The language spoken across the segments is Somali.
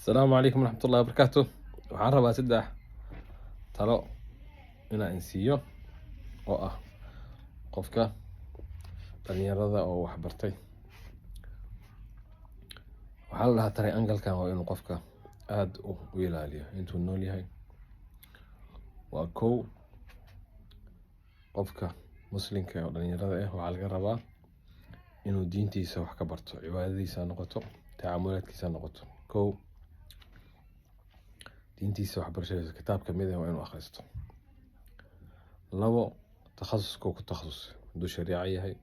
Asalaamu calaykum waraxmatullahi wabarakaatu. Waxaan rabaa saddex talo inaan insiiyo oo ah qofka dhalinyarada oo wax bartay. Waxaa la dhahaa triangle-kan waa inuu qofka aada u ilaaliyo intuu nool yahay. Waa kow, qofka muslimka oo dhalinyarada ah waxaa laga rabaa inuu diintiisa wax ka barto, cibaadadiisa ha noqoto, tacaamulaadkiisa ha noqoto. Kow, diintiisa waxbarashadiisa kitaab kamid ah waa inuu akhristo. Labo, takhasuska ku takhasusay, hadduu shariico yahay,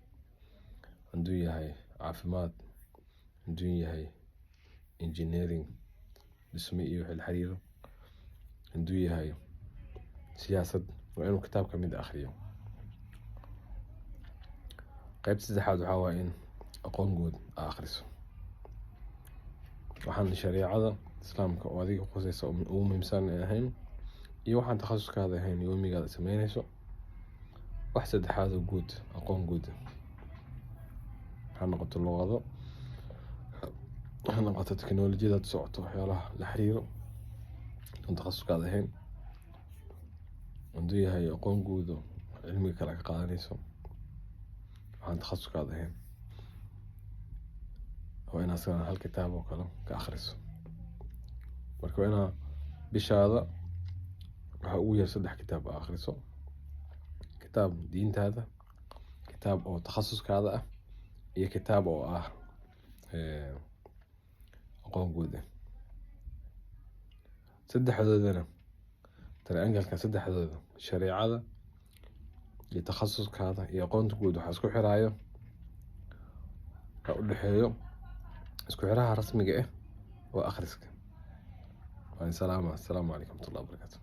hadduu yahay caafimaad, hadduu yahay engineering, dhisme iyo wixii la xiriiro, hadduu yahay siyaasad, waa inuu kitaab kamid ah akhriyo. Qaybta saddexaad waxaa waaye in aqoon guud aa akhriso. Waxaan shariicada Islaamka oo adiga khuseysa ugu muhiimsan ahayn iyo waxaan takhasuskaada ahayn yoomigaada sameynayso. Wax saddexaad oo guud, aqoon guud, ha noqoto luqado, ha noqoto teknolojiyada socoto, waxyaalaha la xiriiro oon takhasuskaada ahayn, hadduu yahay aqoon guud oo cilmiga kale ka qaadanayso, waxaan takhasuskaada ahayn, waa inaad isagana hal kitaab oo kale ka akhriso. Marka waa inaa bishaada waxa ugu yar saddex kitaab aa akhriso: kitaab diintaada, kitaab oo takhasuskaada ah iyo kitaab oo ah aqoon guud ah. Saddexdoodana, triangle-ka saddexdooda, shariicada iyo takhasuskaada iyo aqoonta guud, waxaa isku xiraayo, waxaa u dhexeeyo isku xiraha rasmiga ah waa akhriska. Waan salaama. Assalaamu calaykum waraxmatullahi wabarakaatu.